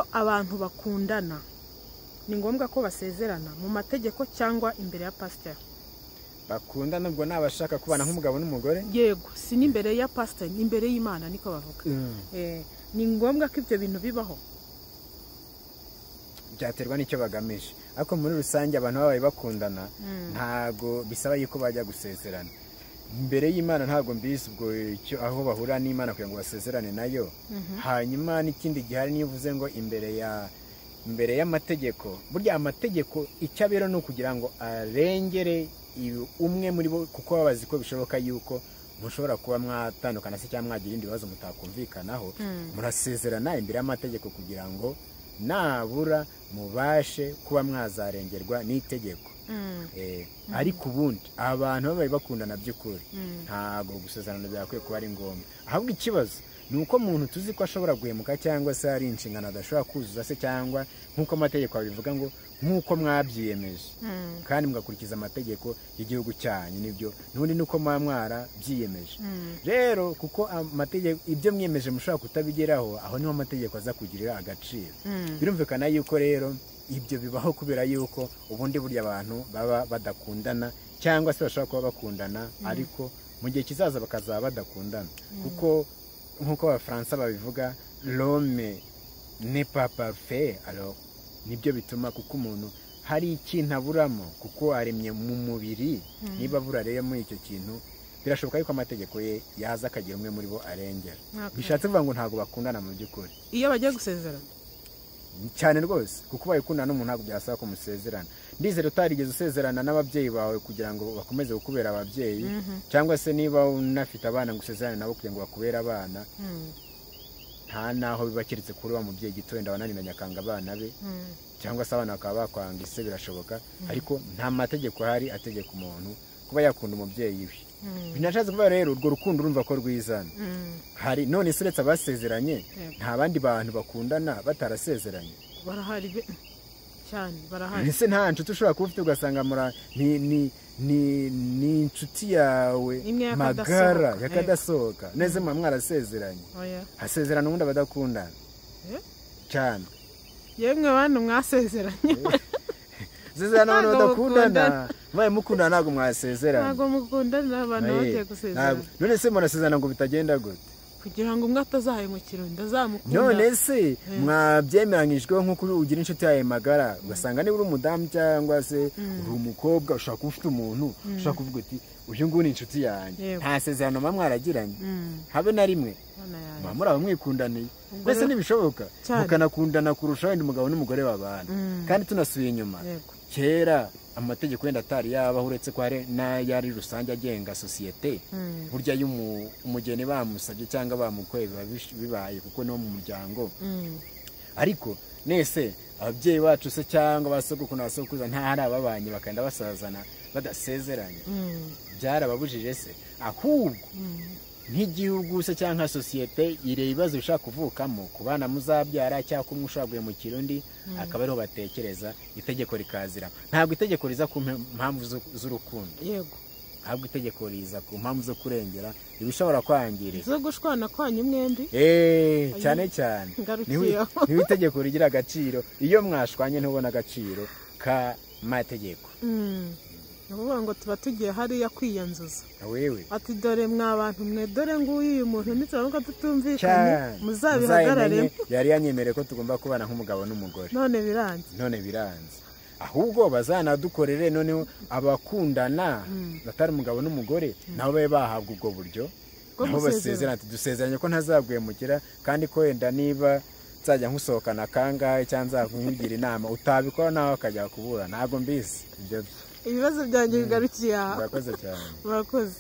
Iyo abantu bakundana ni ngombwa ko basezerana mu mategeko cyangwa imbere ya pasiteri? Bakundana ubwo ni abashaka kubana nk'umugabo n'umugore? Yego, si n'imbere ya pasiteri, ni imbere y'Imana niko bavuga. Ni ngombwa ko ibyo bintu bibaho? Byaterwa n'icyo bagamije, ariko muri rusange abantu babaye bakundana ntago bisaba yuko bajya gusezerana imbere y'Imana. Ntabwo mbizi ubwo icyo aho bahura n'Imana kugira ngo basezerane nayo. Hanyuma n'ikindi gihari, niyo uvuze ngo imbere y'amategeko, burya amategeko icyo abera ni ukugira ngo arengere umwe muri bo, kuko baba bazi ko bishoboka yuko mushobora kuba mwatandukana se cyangwa mwagira ibindi bibazo mutakumvikanaho. Murasezerana imbere y'amategeko kugira ngo nabura mubashe kuba mwazarengerwa n'itegeko. Ariko ubundi abantu babaye bakundana by'ukuri, ntabwo gusezerana byakwiye kuba ari ngombwa. Ahubwo ikibazo ni uko umuntu tuzi ko ashobora guhemuka, cyangwa se hari inshingano adashobora kuzuza se, cyangwa nk'uko amategeko abivuga ngo nk'uko mwabyiyemeje kandi mugakurikiza amategeko y'igihugu cyanyu, nibyo n'ubundi nuko muba mwarabyiyemeje. Rero kuko amategeko ibyo mwiyemeje mushobora kutabigeraho, aho niho amategeko aza kugirira agaciro. Birumvikana yuko rero ibyo bibaho kubera yuko ubundi burya abantu baba badakundana, cyangwa se bashobora kuba bakundana ariko mu gihe kizaza bakazaba badakundana, kuko nk'uko Abafaransa babivuga, "L'homme n'est pas parfait." Alors nibyo bituma, kuko umuntu hari ikintu aburamo kuko aremye mu mubiri. Niba abura rero muri icyo kintu, birashoboka yuko amategeko ye yaza akagira umwe muri bo arengera. Bishatse kuvuga ngo ntabwo bakundana mu by'ukuri iyo bagiye gusezerana. Cyane rwose, kuko ubaye ukundana n'umuntu ntabwo byasaba ko musezerana. Ndizera utarigeze usezerana n'ababyeyi bawe kugira ngo bakomeze kukubera ababyeyi, cyangwa se niba unafite abana ngo usezerane nabo kugira ngo bakubere abana. Nta naho biba, keretse kuri wa mubyeyi gito wenda wananiranye akanga abana be, cyangwa se abana bakaba bakwanga ise, birashoboka. Ariko nta mategeko ahari ategeka umuntu kuba yakunda umubyeyi we. Binashatse kuvuga rero urwo rukundo urumva ko rwizana. Hari none se uretse abasezeranye, nta bandi bantu bakundana batarasezeranye? Barahari cyane, barahari. Ese nta nshuti ushobora kuba ufite ugasanga mura ni inshuti yawe Imwe y'akadasohoka, magara yakadasohoka neza, muba mwarasezeranye? Oya. Hasezerana ubundi abadakundana. Cyane. Yemwe bantu mwasezeranye. Sezerana abantu Ntabwo badakundana. mukundana. Mubaye mukundana ntabwo mwasezerana. Ntabwo mukundana abantu bagiye gusezerana. None se murasezerana ngo bitagenda gute? Kugira ngo umwe atazahemukira undi azamukunda. None se mwabyemeranyijweho nk'uko ugira inshuti yawe magara, ugasanga niba uri umudamu cyangwa se uri umukobwa, ushobora kuba ufite umuntu ushobora kuvuga uti: "Uyu nguyu ni inshuti yanjye." Nta sezerano muba mwaragiranye habe na rimwe. Bana yanjye. Muba muri abo mwikundaniye. Ubwo Mbese ntibishoboka Cyane. mukanakundana kurusha wenda umugabo n'umugore babana. Kandi tunasubiye inyuma, kera amategeko wenda atari yabaho, uretse ko hari n'ayari rusange agenga sosiyete, burya iyo umugeni bamusabye cyangwa bamukoye biba bibaye, kuko niwo mu muryango. Ariko nese ababyeyi bacu se cyangwa ba sogokuru na basokuruza, nta hari ababanye bakagenda basazana badasezeranye? Byarababujije se? Ahubwo nk'igihugu se cyangwa nka sosiyete ireba ibibazo bishobora kuvukamo ku bana muzabyara, cyangwa umwe ushobora guhemukira undi, akaba ariho batekereza itegeko rikazira. Ntabwo itegeko riza ku mpamvu z'urukundo. Ahubwo itegeko riza ku mpamvu zo kurengera ibishobora kwangirika Zo gushwana kwanyu mwembi. Cyane cyane. Ngarukiye aho. Niho itegeko rigira agaciro. Iyo mwashwanye ntubona agaciro k'amategeko. Ni ukuvuga ngo tuba tugiye hariya kwiyanzuza. Wewe. Ati: "Dore mwa bantu mwe, dore nguyu uyu muntu, nituramuka tutumvikanye Cyane. muzabihagararemo." Muzabimenye, yari yanyemereye ko tugomba kubana nk'umugabo n'umugore. None biranze. None biranze. Ahubwo bazanadukorere noneho abakundana batari umugabo n'umugore nabo babe bahabwa ubwo buryo Bwo nabo gusezerana. basezerana, ati: "Dusezeranye ko ntazaguhemukira, kandi ko wenda niba nzajya nkusohokana kangahe cyangwa nzakugira inama, utabikora nawe akajya kubura." Ntabwo mbizi ibyo byo. Ibibazo byanjye bigarukiye aha. Murakoze cyane. Murakoze.